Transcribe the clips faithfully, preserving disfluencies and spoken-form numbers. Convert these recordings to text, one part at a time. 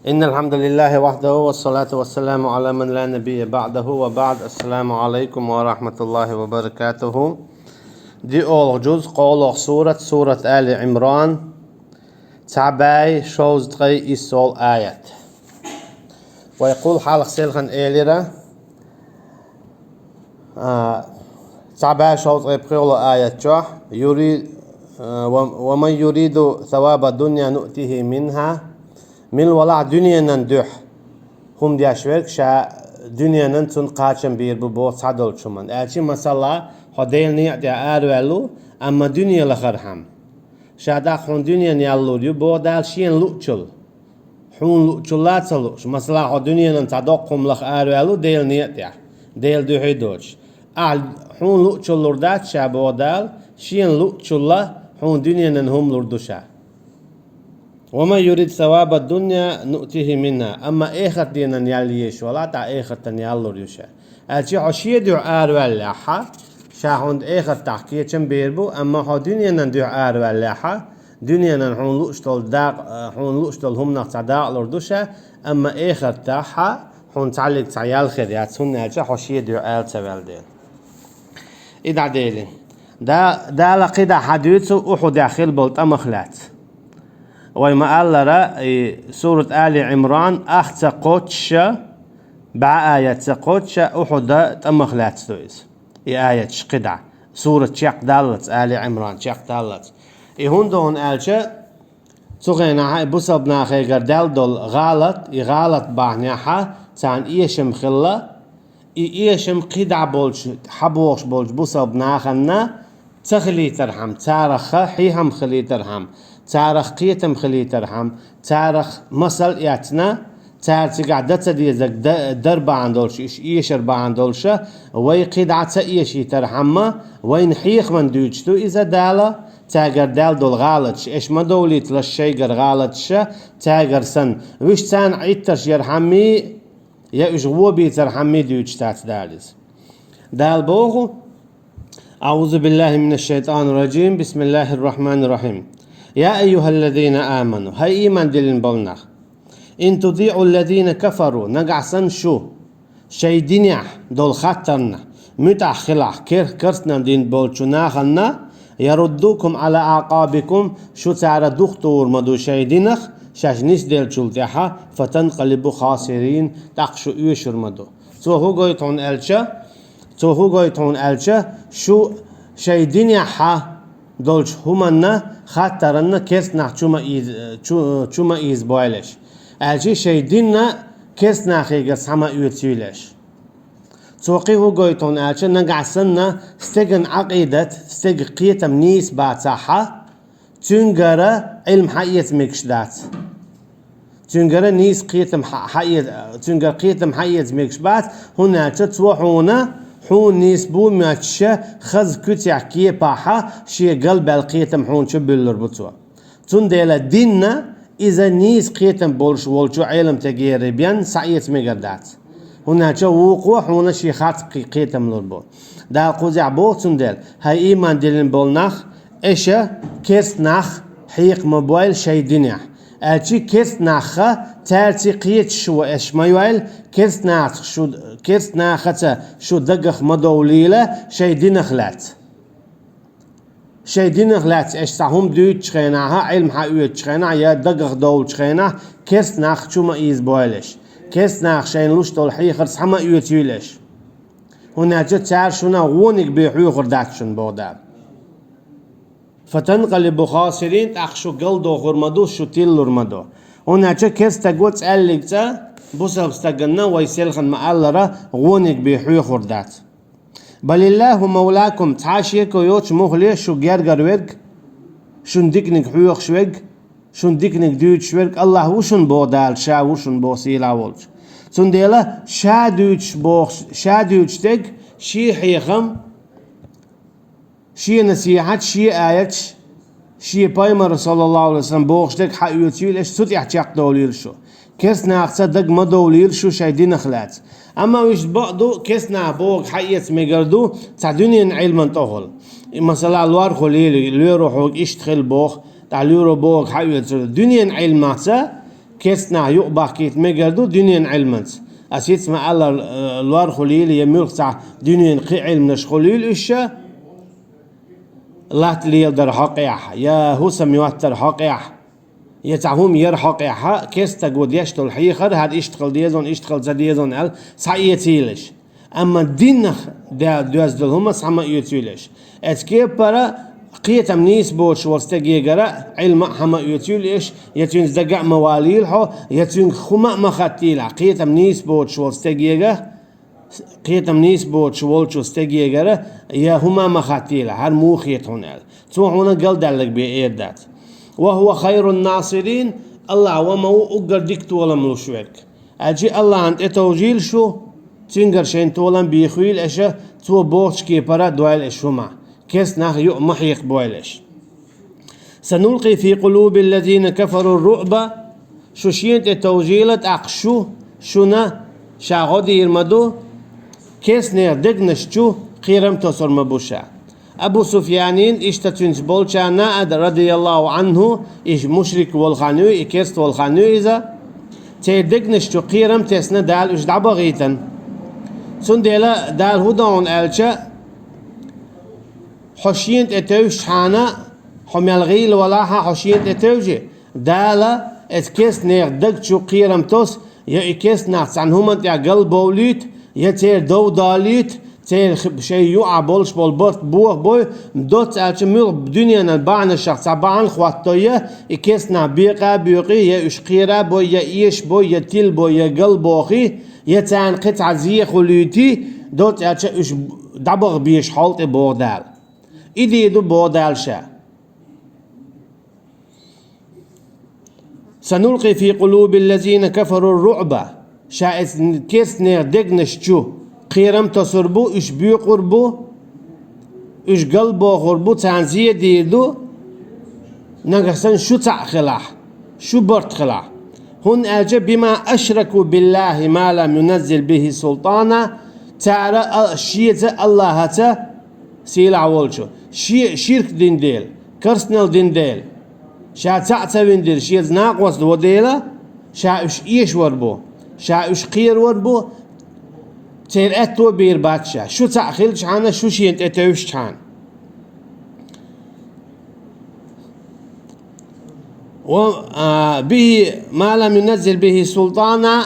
إن الحمد لله وحده والصلاة والسلام على من لا نبي بعده وبعد. السلام عليكم ورحمة الله وبركاته. ДиъолгӀа жуз, кхоалгӀа сурат, сурат Али Ӏимран, цхьа бӀаь шовзткъеи иссолгӀа аят. Вай кхул хьалха селхан элира, а, цхьа бӀаь шовзткъеи пхоьалгӀа аят чохь, юри-, а, ва-, «ومن يرد ثواب الدنيا نؤته منها», мила валахь дуьненан дуьхьа хӀума деш верг, ша дуьненан цунна кхачам бийр бу боху цхьадолчу хӀуманна. Аьлча, масала, хьо Делан некъа тӀехь араваьлла ву, амма дуьне лахархьама. Ша тӀаккха хьуна дуьненан ял лур ю, боху Дала, шена луъучул. Хьуна луъучулла а ца лууш. Масала, хьо дуьненан цхьа доккха хӀума лаха араваьлла ву Делан некъа тӀехь, Делан дуьхьа доцуш. Ахьа хьуна луъучул лур дац ша, боху Дала, шена луъучулла хьуна дуьненан хӀума лур ду ша. «ومن يرد ثواب الدنيا نؤته منها». Амма эхарт дийнан ял езаш валахь, тӀаккха эхартан ял лур ю ша. Аьлча хьо шен дуьхьа араваьллехь, ша хьуна эхартахь кечам бийр бу, амма хьо дуьненан дуьхьа араваьллехь, дуьненан хьуна лууш долу дакъа, хьуна лууш долу хӀуманах цхьа дакъа лур ду ша, амма эхартахь хьуна цхьаллиг цхьа ял хир яц, хӀунда аьлча хьо шен дуьхьа ара ца ваьлла дела. И дӀаделира. Да-, Дала кхидӀа хьадуьйцу Ухьудехь хилла болу тӀамах лаьцна. Вай ма-аллара, и сурат Али Ӏимран ах ца кхоччуш, бӀе аят ца кхоччуш, Ухьуда тӀамах лаьцна ду иза. И аяташ кхидӀа. Сурат чекхдаллалц, Али Ӏимран чекхдаллалц. И хӀунда хӀунда аьлча, цу хенахь и бусалба нахегара даьлла долу гӀалат, и гӀалат бахьанехь царна эшам хилла, и эшам кхидӀа болчу, хьабохуш болчу бусалба нахана ца хилийтархьама, царах хьехам хилийтархьама, царах кхетам хилийтархьама, царах масал эцна, цара цигахь дан ца дезарг да-, дар бахьана долуш, уьш эшар бахьана долуша, вай кхидӀа ца эшийтархьама, вайна хьехаман дуьйцуш ду иза Дала, цаьргара даьлла долу гӀалаташ, эш ма довлийталаш шайгара гӀалаташа, цаьргара санна, уьш царна Ӏиттарш ярхьаммий, я уьш вон бийцархьаммий дуьйцуш дац Дала иза. Дала боху: «أعوذ بالله من الشيطان الرجيم. بسم الله الرحمن الرحيم. يا أيها الذين آمنوا», хӀай ийман диллина болу нах, «إن تطيعوا الذين كفروا», нагахь санна шу шайн динехь долу хаттарна муьтӀахь хилахь, кер-, керстанан дин болчу нахана, «يردوكم على أعقابكم», шу цара духтур ма ду шайн динах, шаьш нисделлачул тӀаьхьа, «فتنقلبوا خاسرين», тӀаккха шу оьшур ма ду. Цо хӀун гойту хьуна аьлча, цо хӀун гойту хьуна аьлча, шу шайн динехьа долчу хӀуманна, хаттаранна керстанах чу ма ийз-, чу, чу ма ийзабойла аш. Аьлча шайн динна керстанахегара схьа ма оьцийла аш. Цо кхин хӀун гойту хьуна аьлча, нагахь санна стеган Ӏакъидат, стеган кхетам нийса бацахьа, цуьнгара Ӏилма хьаэца мегаш дац. Цуьнгара нийса кхетам хьа-, хьаэца, цуьнгара кхетам хьаэца мегаш бац, хӀунда аьлча цо хьуна, хьуна нийса бу моьттуша, хаза куьцехь кепахьа шен галбаьлла кхетам хьуна чу буьллур бу цо. Цундела динна иза нийса кхетам болуш волчу Ӏеламтегерий бен схьаэца мегар дац. ХӀунда аьлча вукхо хьуна шен харц кхе-, кхетам лур бу. Дала кхузехь боху цундела: «ХӀай ийман диллина болу нах, аша керстанах хьекха ма бойла шайн динехь. Аьлча керстанахха цаьрца кхеташ шу ва аш ма йойла, керстанахаца шу, керстанахаца шу дагах ма довлийла шайн динах лаьцна». Шайн динах лаьцна аша цхьа хӀума дуьйцучу хенахьа, Ӏилма хьаоьцучу хенахь я дагах довлучу хенахь, керстанах чу ма ийзабойла аш. Керстанаха шайна луш долу хьехар схьа ма оьцийла аш. ХӀунда аьлча цара шуна гӀониг бен хьоьхур дац шуна, боху Дала. «فتنقلبوا خاسرين», тӀаккха шу галдохур ма ду, шу тиллур ма ду. ХӀунда аьлча керстаго цӀаьллиг цӀа бусалба стаганна вай селхана ма-аллара гӀониг бен хьоьхур дац. «بل الله مولاكم», цхьа шеко йоцуш муххале шу гергара верг, шун диканиг хьоьхуш верг, шун диканиг дуьйцуш верг АллахӀ ву шун, боху Дала, ша ву шун, боху сийлахь волчу. Цундела ша дуьйцуш бохуш, ша дуьйцуш дерг шен хьехам, шен насихьат, шен аяташ, шен пайхамар, саллаллаху алейхи ва саллям, бохуш дерг хьаоьцийла аш, цу тӀехь чекхдовлийла шу. Керстанахаца даг ма довлийла шу шайн динах лаьцна. Амма уьш бакъ ду, керстанаха бохург хьаэца мегар ду цхьа дуьненан Ӏилман тӀехула. И, масала, лорхо лели, лоьро хьоьга иштта хила боху, тӀаккха лоьро бохург хьаоьцур ду. Дуьненан Ӏилмаца керстанах юкъабахкийта мегар ду дуьненан Ӏилманца. Ас хӀинца ма-аллара, э, лор хуьлийла, я муьлхха цхьа дуьненан кхин Ӏилманаш хуьлийла уьш, латта леладар хьокъехь, я хӀусам йоттар хьокъехь, я цхьа хӀума яр хьокъехь, керста стага деш долу хьехар, хӀара иштта хила деза, иштта хила ца деза аьлла, схьаэцийлаш. Амма динах де-, доьзна долу хӀума схьа ма оьцуьйлаш. Оцу кепара кхетам нийса боцуш волу стегегара Ӏилма а схьа ма оьцуьйлаш, я цуьнца дага а ма валийла хьо, я цуьнга хӀума а ма хаттийла, кхетам нийса боцуш волу стегега, кхетам нийса боцуш волчу стегегара, я хӀума а ма хаттийла, хӀара муха хета хьуна аьлла. Цо хьуна галдаьлларг бен эр дац. «Ва хӀува хайрун насирин», Аллах ва ма ву уггар дика толам луш верг. Аьлча Аллахьан тӀетовжийла шу, цуьнгара шайн толам бийхийла аша, цо бохучу кепара дойла аша хӀума. Керста нах юкъа ма хьекхабойла аша. «Санулкъи фи къулубил лазина кафару руъба», шу шена тӀе товжийла, тӀаккха шу, шуна, ша гӀо дийр ма ду, керстанех дегнаш чу кхерам тосур ма бу ша. Абу Суфьянин, иштта цуьнца болчарна а, радияллаху анху, и мушрик волу хан ю, и керста волу хан ю иза, церан дегнаш чу кхерам тесна Дала уьш дӀабахийтина. Цундела Дала хӀун до хьуна аьлча, хьо шена тӀе тевжчхьана, хьо мел гӀийла валахьа, хьо шена тӀе тевжи, Дала эцу керстанех даг чу кхерам тос, я и керстанах цхьана хӀуманна тӀехь галбовлуьйту, я церан дов далуьйту, церан х-, шайн юкъахь болуш болу барт бохабой, доцца аьлча муьлхха дуьненан бахьанашах цхьа бахьана хӀоттадой, я и керстанах бекъа а боькъий, я уьш кхера а бой, я эша а бой, я тилабой, я галбохий, я царна кхин цхьа зе хуьлуьйтий, доцца аьлча уьш дӀабаха безаш хьал тӀе боху Дала. И дийр ду боху Дала ша. «Санулкъи фи къулубил лазина кафару руъба». Ша эцу керстанех дегнаш чу кхерам тосур бу, уьш боькъур бу, уьш галбохур бу, царна зе дийр ду, нагахь санна шу цхьаъ хилахь, шу барт хилахь. ХӀунда аьлча, «бима ашраку биллахи ма лам юназзил бихи султана», цара а шеца Аллахьаца, сийлахь волчу, шен ширк дина дела, керстанал дина дела, ша цхьаъ ца вина дела, шеца накъост во дела, ша уьш эшавар бу, ша уьш кхеравар бу, церан аьтто бийр бац ша, шу цхьаъ хилчхьана, шу шена тӀе тевжчхьана. Ва, а, бихи ма лам юназзил бихи султана,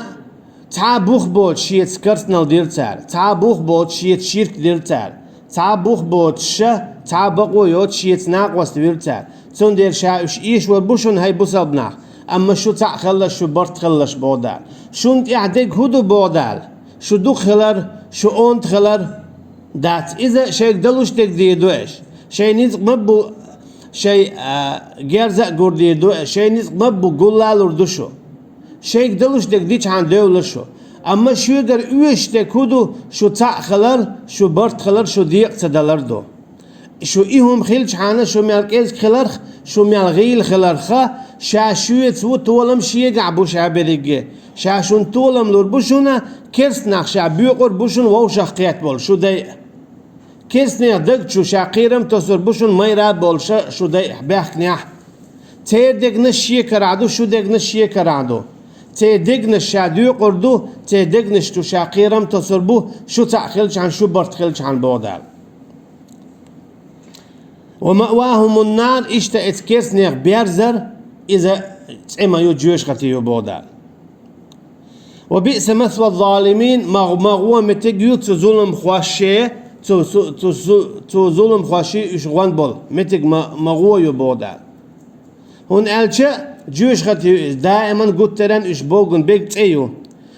цхьа а бух боцуш шеца керстанал дира цара, цхьа а бух боцуш шеца ширк дира цара, цхьа а бух боцуш ша, цхьа а бакъо йоцуш шеца накъост вира цара. Цундела ша уьш эшавар бу шуна, хӀай бусалба нах, амма шу цхьаъ хилалаш, шу барт хилалаш боху Дала. Шуна тӀехь дерг хӀун ду боху Дала? Шу дукха хилар, шу онда хилар дац. Иза шайга далуш дерг дийр ду аша. Шайн ницкъ ма бу, шайн, а, герза а гур дийр ду аша. Шайн ницкъ ма бу, гуллалур ду шу. Шайга далуш дерг дичхьана девлла шу. Амма шуьгара оьшуш дерг хӀун ду, шу цхьаъ хилар, шу барт хилар, шу декъа ца далар ду. Шу и хӀума хилчхьана, шу мел кӀезиг хиларх, шу мел гӀийла хиларха, ша шуьца ву, толам шегахь бу ша берриге. Ша шуна толам лур бу шуна, керстанах ша боькъур бу шуна вовшах кхетта болу шу дайа. Керстанех даг чу ша кхерам тосур бу шуна майра а болуша шу дайа баьхкинехь. Церан дегнаш шен карахь ду, шу дегнаш шен карахь ду. Церан дегнаш ша доькъур ду, церан дегнаш чу ша кхерам тосур бу, шу цхьаъ хилчхьана, шу барт хилчхьана боху Дала. «Ва маъвахумун нар», иштта эцу керстанех берзар, иза цӀе ма ю, жоьжахати ю боху Дала. «Ва биъса масва залимин», ма, ма гӀо меттиг ю цу зуламхошше, цу, цу, цу, цу, цу зуламхошший уьш гӀон болу меттиг ма, ма гӀо ю боху Дала. ХӀунда аьлча жоьжахати ю иза, даиман гуттаренна уьш богун бег цӀе ю.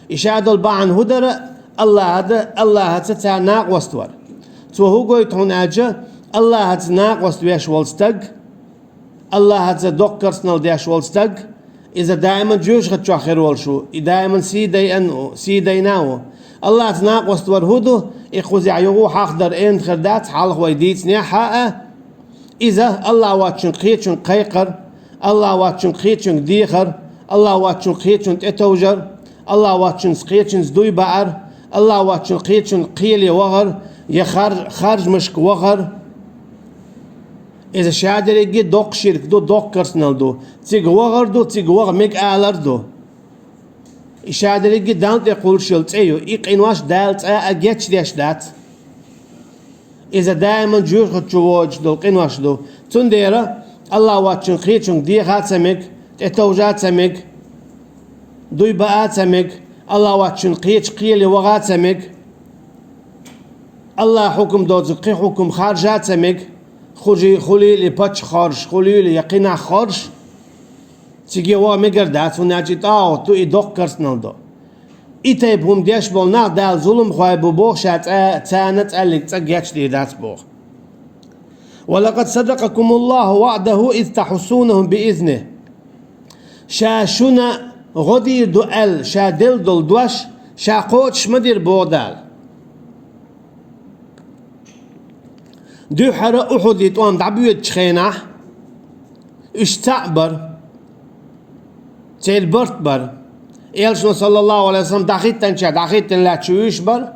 И ша долу бахьана хӀун дара? Аллахьа дан, Аллахьаца цара накъост вар. Цо хӀун гойту хьуна аьлча, Аллахьаца накъост веш волу стаг, Аллахьаца доккха керстанал деш волу стаг, иза даиман жоьжахати чохь хир волуш ву, и даиман сий дайан ву, сий дайна а ву. Аллахьаца накъост вар хӀун ду? И кхузахь юха хьахдар энна хир дац, хьалха вай дийцинехь а, иза Аллахь воцчун кхечун кхайкхар, Аллахь воцчун кхечун дехар, Аллахь воцчун кхечун тӀетовжар, Аллахь воцчун кхечунца дуй баар, Аллахь воцчун кхечун кхеле вахар, я хар-, харжамашка вахар. Иза ша дерриге доккха ширк ду, доккха керстанал ду. Цига вахар ду, цига ваха мега алар ду. И ша дерриге Далла тӀе кхуллуш йолу цӀе ю, и къинош Дала цкъа а гечдеш дац. Иза даиман жоьжахати чу воьдуш долу къинош ду. Цундела АллахӀ воцчун кхечуьнга деха а ца мега, тӀетовжа а ца мега, дуй баа а ца мега, АллахӀ воцчун кхечу кхеле ваха а ца мега. АллахӀан хьукам доцург кхин хьукам харжа а ца мега, хужий хуьлийла, паччахь хоржуш хуьлийла я кхин нах хоржуш, цига ваха мегар дац, хӀунда аьлча и тӀагӀут ду, и доккха керстанал ду. И тайпа хӀума деш болу нах Дала зуламхой бу боху, ша цӀа-, царна цкъа а гечдийр дац боху. «ولقد صدقكم الله وعده إذ تحسونهم بإذنه». Ша шуна гӀо дийр ду аьлла, ша делла долу дош, ша кхочуш ма дира боху Дала. Дуьххьара Ухьуде тӀом дӀабоьдучу хенахь, уьш цхьаъ бара, церан барт бара. Элчано, саллаллаху алейхи ва саллям, дӀахӀиттинчохь дӀахӀиттина лаьтташ уьш бара.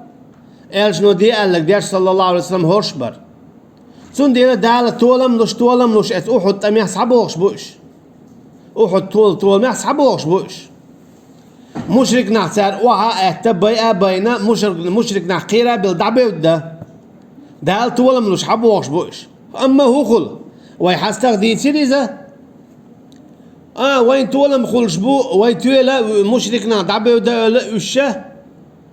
Элчано де аьлларг деш, саллаллаху алейхи ва саллям, хӀорш бара. Цундела Дала толам луш, толам луш, эцу Ухьуд тӀамехь схьабогӀуш бу уьш. Ухьуд тола-, толамехь схьабогӀуш бу уьш. Мушрик нах цара охьа а аьтта, байа а байна, мушрик-, мушрик нах кхера а белла дӀабевдда. Дала толам луш схьабогӀуш бу уьш. Амма хӀун хуьлу? Вай хьастагӀа дийцира иза. А, вайн толам хуьлуш бу, вай тоьла мушрик нах дӀабевдда аьлла уьш ша,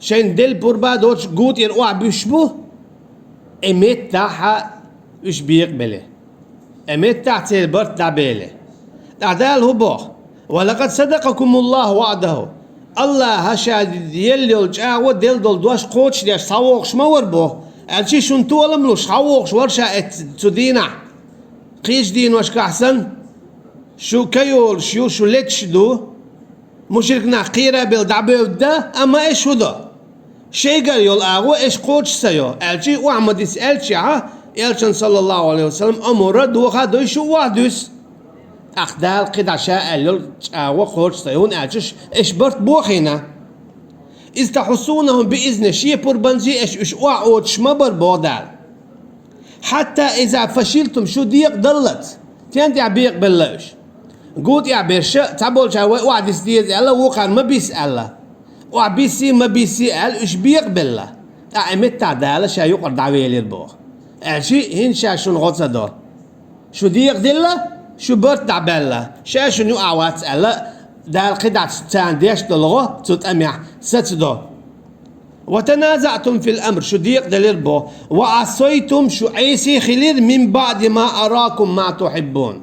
шайна делла пурба доцуш гу тӀера охьабуьссуш бу, и меттахь уьш бекъабелла. И меттахь церан барт дӀабелла. ТӀаккха Дала хӀун боху? «ولقد صدقكم الله وعده». АллахӀа ша елла йолу чӀагӀо, делла долу дош кхочушдеш схьавогӀуш ма вара боху. Аьлча шуна толам луш схьавогӀуш вара ша эцу цу дийнахь. Кхечу дийнашкахь санна, шу ка йолуш ю, шу леташ ду, мушрик нах кхера а белла дӀабевдда, амма аша хӀун до? Шайгара йолу агӀо аша кхочуш ца йо, аьлча охьа ма диса аьллачохь, Элчано, саллаллаху алейхи ва саллям, омра доха а дой шу охьа дуьсу. ТӀаккха Дала кхидӀа ша аьлла йолу чӀагӀо кхочуш ца йо, хӀунда аьлча аша барт бохийна. «إذ تحسونهم بإذنه», шен пурбанца аша уьш охьа оцуш ма бара боху Дала. «حتى إذا فشلتم», шу декъадаллалц, стенна тӀехь бекъабелла уьш? Гу тӀехь берш, цхьаболчара вай охьадиса деза аьлла, вукхара ма биса аьлла. Охьабисси, ма бисси аьлла, уьш бекъабелла. ТӀаккха и меттахь Дала ша юкъара дӀавелира боху. Аьлча хӀинца ша шуна гӀо ца до. Шу декъаделла, шу барт дӀабаьлла, ша шуна юкъахь вац аьлла, Дала кхидӀа царна деш долу гӀо цу тӀамехь сацадо. «وتنازعتم في الأمر», шу декъаделира боху, «وعصيتم», шу Ӏеса хилира, «من بعد ما أراكم ما تحبون».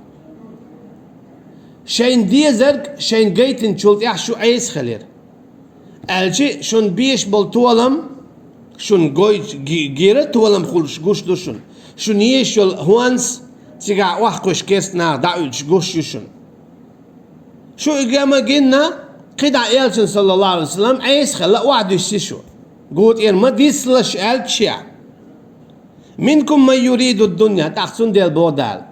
Шайна дезарг шайна гайтинчул тӀаьхьа шу Ӏеса хилира. Аьлча шуна беш болу толам, шуна гой-, ги-, гира толам хуьлуш гуш ду шуна. Шуна езаш йолу хӀонс цигахь охьакхуьссуш керста нах дӀауьдуш гуш ю шуна. Шу и ган ма гинна, кхидӀа Элчано, саллаллаху алейхи ва саллям, Ӏеса хилла охьадуьсси шу. Гу тӀера ма дисалаш аьллачохь. «منكم من يريد الدنيا», тӀаккха цундела боху Дала.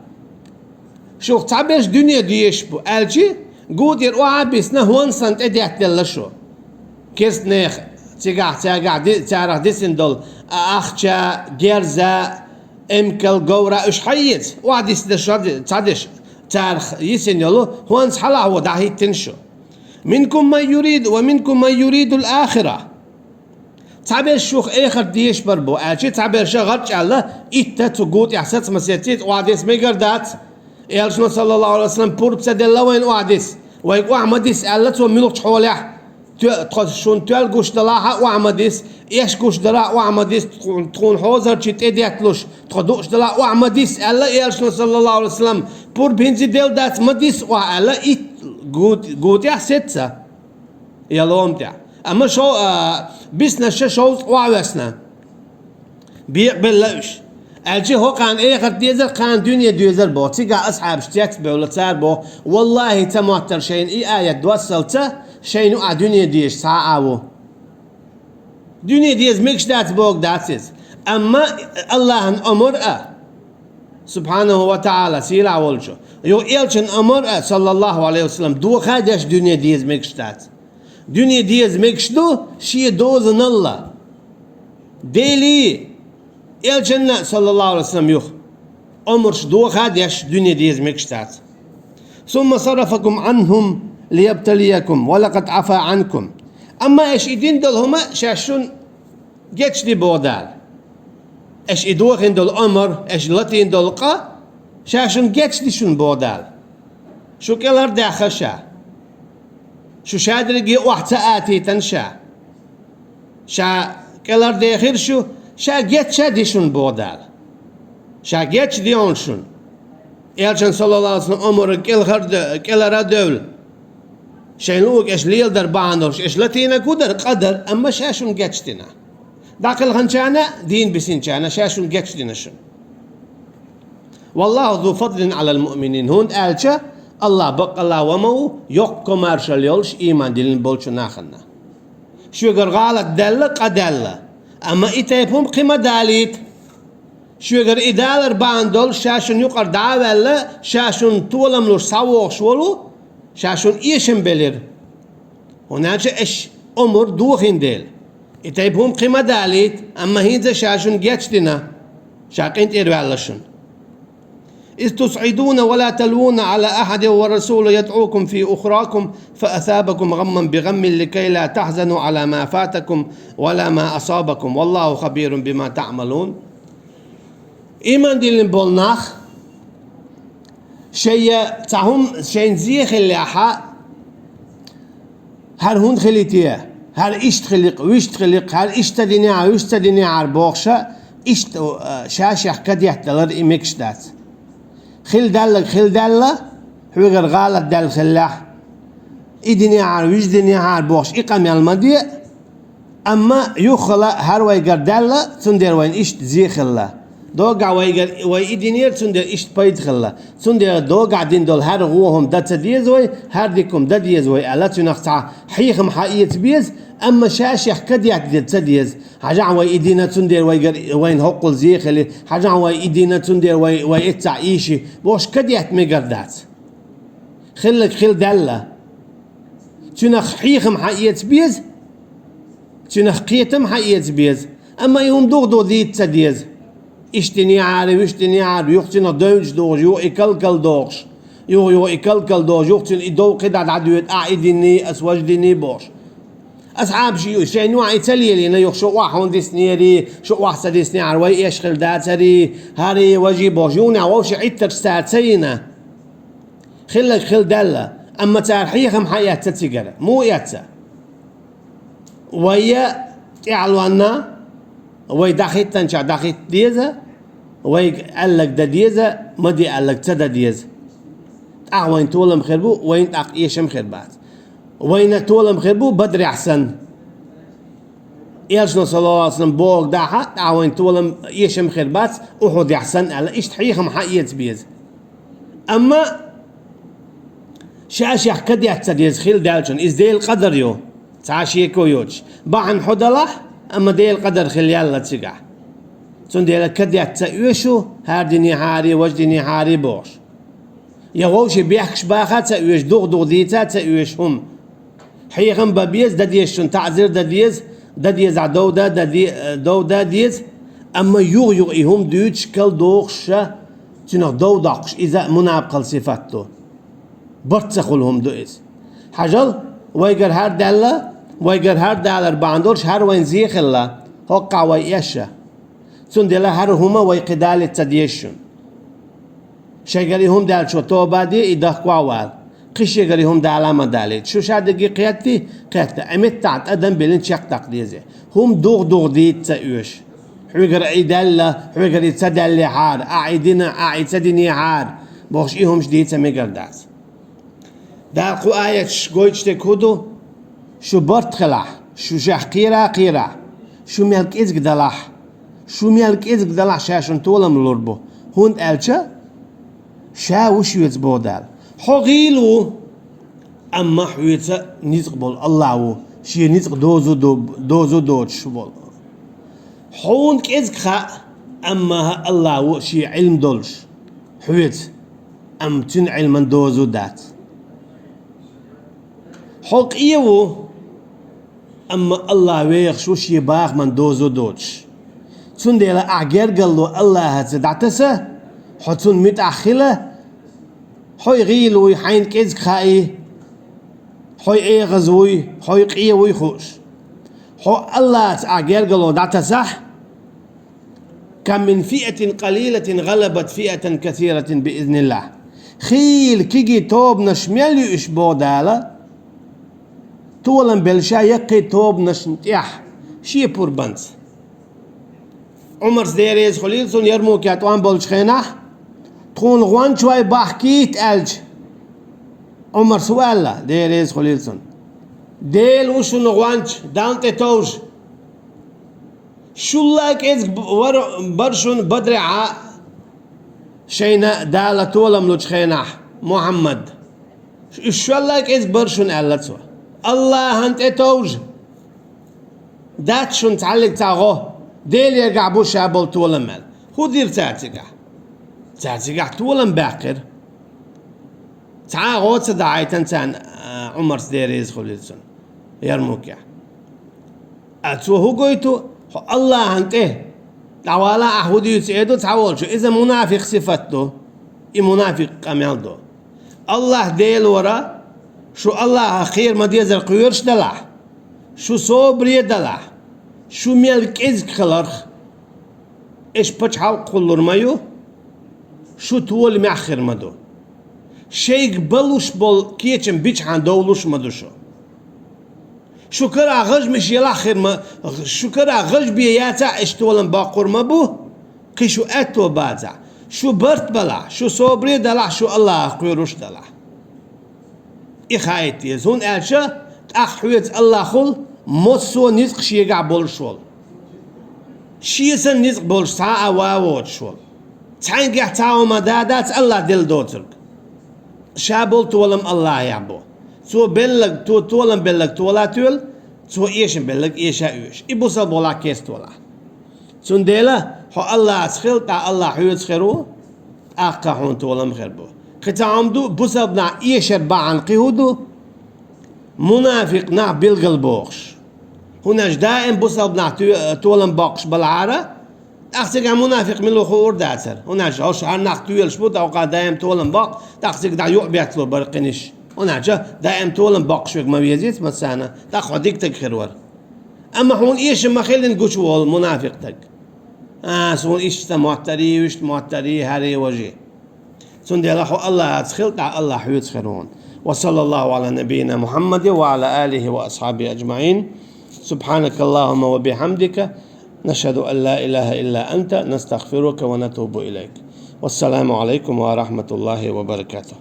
Шух цхьаберш дуьне дезаш бу, аьлча, гу тӀера охьа а бисна, хӀонсан тӀедеттаделла шу. Керста нехан, цигахь цаьргахь ди-, царах дисина долу а-, ахча, герз, эмкал, говр, уьш хьаэца, охьадисдеш ша ди-, цхьадерш, царах йисина йолу хӀонс хьалахьо дӀахӀиттина шу. «منكم من يريد، ومنكم من يريد الآخرة». Цхьаберш шух эхарт дезаш бар бу, аьлча цхьаберша гӀарчӀ аьлла, итта цу гу тӀехь саца ма сеццийца, охьадиса мегар дац. Элчано, саллаллаху алейхи ва саллям, пурба ца делла вайна охьадиса. Вайга охьа ма диса аьлла цо муьлххачу хьолехь. Тхо-, тхо шуна тоьлла гуш далахь а охьа ма диса, эшна гуш далахь а охьа ма диса, тхуна, тхуна хьозарчий тӀедетталуш, тхо дууш далахь а охьа ма диса аьлла Элчано, саллаллаху алейхи ва саллям, пурба хӀинца делла дац, ма диса охьа аьлла, итт гу-, гу тӀехь сецна. Я лома тӀехь. Амма шо-, а, биснарш шовзткъа охьавоьссина. Бекъабелла уьш. Аьлча хӀокхарна эхарт дезар, кхарна дуьне дезар боху. Цигахь асхьабаш цецбевлла цара боху: «Валлахи, ца моттара шайна и аят доссалца, шайна юкъахь дуьне дезаш цхьа а ву». Дуьне деза мегаш дац бохург дац иза. Амма Аллахьан омар а, субхьанаху ва таӀала, сийлахь волчу, юха Элчан омар а, саллаллаху алейхи ва саллям, доха а деш дуьне деза мегаш дац. Дуьне деза мегаш ду шен дозаналла. Дели, Элчанна, саллаллаху алейхи ва саллям, юха омарш доха а деш дуьне деза мегаш дац. «ثم صرفكم عنهم ليبتليكم ولقد عفا عنكم». Амма аша и дина долу хӀума шаьш шуна гечди боху Дала. Аша и дохийна долу омра, аша латийна долу къа шаьш шуна гечди шуна боху Дала. Шу кӀелхьардаьхна ша. Шу шадерриге охьа ца атийтина ша. Ша кӀелхьардехира шу, ша гечша ди шуна боху Дала. Ша гечди хьуна шуна. Элчан саллаллаху алейхи ва саллям омра кӀелхьарда-, кӀелхьара а девлла. Шайн луъург аша леладар бахьана долуш, аша латийнарг хӀун дара, къа дара, амма ша шуна гечдина. ДӀакхелхинчарна, дийна бисинчарна, ша шуна гечдина шуна. Валлаху зу фадлин алал муъминин, хӀунда аьлча Аллах баккъалла ва ма ву, йоккха комаьршалла йолуш ийман диллина болчу нахана. Шуьгара гӀалат даьлла, къа даьлла, амма и тайпа хӀума кхин ма далийта. Шуьгара и далар бахьана долуш ша шуна юкъара дӀа а ваьлла, ша шуна толам луш схьавогӀуш волу, ша шуна эшам белира. ХӀунда аьлча аша омра дохийна дела. И тайпа хӀума кхин ма далийта, амма хӀинца ша шуна гечдина, ша къинтӀера ваьлла шуна. إذ تصعدون ولا تلوون على أحد والرسول يدعوكم في أخراكم فأثابكم غما بغم لكي لا تحزنوا على ما فاتكم ولا ما أصابكم والله خبير بما تعملون. Ийман диллина болу нах шайна цхьа хӀума шайна зе хиллехьа, хӀара хӀунда хили те, хӀара иштта хили-кх, вуьшта хили-кх, хӀара иштта динехьара, вуьшта ца динехьара бохуша, иштта, а, ша-шех кадетталар и мегаш дац. Хила даьлларг хила даьлла, хьоьгара гӀалат даьлла хиллехь, и динехьара, вуьшта динехьара бохуш, и къамел ма де, амма юххала хӀара вайгара даьлла, цундела вайна иштта зе хилла. Догахь вайгара вай и динера, цундела иштта пайда хилла. Цундела догахь дина долу хӀара гӀо хӀума дан ца деза вай, хӀара дика хӀума дан деза вай аьлла, цуьнах цхьа хьехам хьаэца беза, амма ша-шех кадетта ца деза. Хьажахь вай и дина, цундела вайгара вайна хӀоккхул зе хили, хьажахь вай и дина, цундела вай, вай эццахь ийши, бохуш кадетта мегар дац. Хилларг хила даьлла. Цуьнах хьехам хьаэца беза, цуьнах кхетам хьаэца беза. Амма и хӀума дугӀу-дугӀу дийца ца деза. Иштта динехьара, вуьшта динехьара, юха цуьнах девнаш дохуш, юха и кал-кал дохуш, юха-юха и кал-кал дохуш, юха цуьнан и дов кхидӀа дӀадоьду, ахь и диний, ас важа диний бохуш. Асхьабаш ю, шайн юьхь и ца лелийна, юха шу охьа хӀунда диснерий, шу охьа ца диснехьара вай эш хила дацарий, хӀарий, важий бохуш, юханехь вовшийн Ӏиттарш цара ца йина. Хилларг хила даьлла, амма цара хьехам хьаэцна цигара. Муха эцна? Вай тӀаьхьалонна, вай дӀахӀиттинчохь дӀахӀитта деза, вайга аьлларг дан деза, ма де аьлларг ца дан деза. ТӀаккха вайна толам хир бу, вайна тӀаккха эшам хир бац. Вайна толам хир бу Бадрехь санна. Элчано, саллаллаху алейхи ва саллям, бохург дахьа, тӀаккха вайна толам, эшам хир бац, Ухьудехь санна аьлла, иштта хьехам хьаэца беза. Амма ша-шех кадетта ца деза хила даьллачунна, иза Делан къадар ю, цхьа шеко йоцуш. Бахьана хьо далахь, амма Делан къадар хила яьлла цигахь. Цундела кадетта ца оьшу, хӀара динехьарий, важа динехьарий бохуш. Я вовшийн бехкаш баха ца оьшу, дугӀу-дугӀу дийца ца оьшу хӀума. Хьехам бан беза, дан дезачунна таӀзир дан деза, дан дезахь дов дан, дан де-, дов дан деза, амма юха-юха и хӀума дуьйцуш, кал дохуш ша, цуьнах дов доккхуш, иза мунапикъал сифат ду. Барт ца хуьлу хӀума ду иза. Хьажал, вайгара хӀара даьлла, вайгара хӀара далар бахьана долуш, хӀара вайна зе хилла, хӀоккхахь вай эшша. Цундела хӀара хӀума вай кхин далийта ца деза шуна. Шайгара и хӀума даьллачо тоба де, и дахкавала. Кхин шегара и хӀума дала ма далийта. Шу шадерриге кхетти, кхетта. Ӏи меттахь тӀадам биллина чекхдаккха деза. ХӀума дугӀу-дугӀу дийца ца оьшу. Хьоьгара и даьлла, хьоьгара и ца даьллехьара, ахь и дина, ахь и ца динехьара, бохуш, и хӀумаш дийца мегар дац. Дала кху аяташ гойтуш дерг хӀун ду? Шу барт хилахь, шу шех кхера а кхерахь, шу мел кӀезиг далахь, шу мел кӀезиг далахь, ша шуна толам лур бу. ХӀунда аьлча ша ву шуьца боху Дала. Хьо гӀийла ву, амма хьоьца ницкъ болу Аллах ву, шен ницкъ дозу до-, дозу доцуш волу. Хьуна кӀезиг хаьа, амма Аллах ву шен Ӏилма долуш хьоьца, амма цуьнан Ӏилман дозу дац. Хьо къе ву, амма Аллах вехаш ву шен бахаман дозу доцуш. Цундела ахь гергарло Аллахьаца дӀатаса, хьо цунна муьтӀахь хила, хьо и гӀийла вуй, хьайна кӀезиг хаий, Хьо эгӀаз вуй, хьо къе вуй хууш. Хьо Аллахьца ахь гергарло дӀатасахь, كم من فئة قليلة غلبت فئة كثيرة بإذن الله. Хийла кегий тобанаш мел ю уьш, боху Дала, толам белла Ша яккхий тобанашна тӀехь Шен пурбанца. Ӏумарс, Дела реза хуьлийла цунна, Ярмукехь тӀом болчу хенахь, тхуна гӀончой бахкийта аьлча, Ӏумарс хӀун аьлла, Дела реза хуьлийла цунна? Дела ву шуна гӀонча, Далла тӀе товжа. Шул а кӀезиг б-, вар-, бара шуна Бадрехь а шайна Дала толам лучу хенахь, Мухьаммад. Уьш шул а кӀезиг бара шуна, аьлла цо. Аллахьан тӀе товжа. Дац шуна цхьаллиг цхьа гӀо, Делегахь бу ша болу толам аьлла. ХӀун дира цара цигахь? Цара цигахь толам баьккхира. Цхьа а гӀо ца дахьийтина царна, а, Ӏумарс, Дела реза хуьлийла цунна, Ярмукехь. А цо хӀун гойту? Хьо Аллахьан тӀе дӀавала ахь хӀун дуьйцу, эр ду цхьаволчо. Иза мунафикъ сифат ду. И мунафикъ къамел ду. Аллахь Дела вара, шу Аллахьах кхера ма-деззара кхоьруш далахь, шу собаре далахь, шу мел кӀезиг хиларх, аш пачхьалкх кхуллур ма ю, шу толамехь хир ма ду. Шайга балуш болу кечам бичхьана довлуш ма ду шу. Шу карахь гӀажмаш елахь хир ма, шу карахь гӀаж бен яцахь, аш толам боккхур ма бу, кхин шу аьтто бацахь. Шу барт балахь, шу собаре далахь, шу Аллахьах кхоьруш далахь. И хаийта деза, хӀунда аьлча тӀаккха хьоьца Аллахьула массо а ницкъ шегахь болуш волу. Шен санна ницкъ болуш цхьа а ван воцуш волу. Цхьаьнгахь цхьа а хӀума да дац Аллахь делла доцург. Ша болу толам Аллахьехь бу. Цо белларг, то-, толам белларг тола а тоьла, цо эшам белларг эша а оьшу. И бусалба гӀуллакх кестта валахь. Цундела хьо Аллахьца хила, тӀаккха Аллахь хьоьца хир ву, тӀаккха хьуна толам хир бу. Кхин цхьа хӀума ду, бусалба нах эшар бахьана кхин хӀун ду? Мунафикъ нах билгал бохуш. ХӀунда аьлча даим бусалба нах то-, толам боккхуш балахьара, тӀаккха цигахь мунафикъ мила ву хуур дацара. ХӀунда аьлча хӀорш хӀара нах тоьлуш бу, тӀаккха даим толам боккху, тӀаккха цига дӀа юкъа беттало бара кхиниш. ХӀунда аьлча даим толам боккхуш верг ма везийца массарна, тӀаккха хьо дика стаг хир вара. Амма хьуна эшам ма-хиллина гучуволу мунафикъ стаг. А, суна иштта моттарий, вуьшта моттарий, хӀарий, важий. Цундела хьо Аллахьца хила, тӀаккха Аллахь хьоьца хир ву хьуна. وصلى الله على نبينا محمد وعلى آله وأصحابه أجمعين. سبحانك اللهم وبحمدك، نشهد أن لا إله إلا أنت، نستغفرك ونتوب إليك. والسلام عليكم ورحمة الله وبركاته.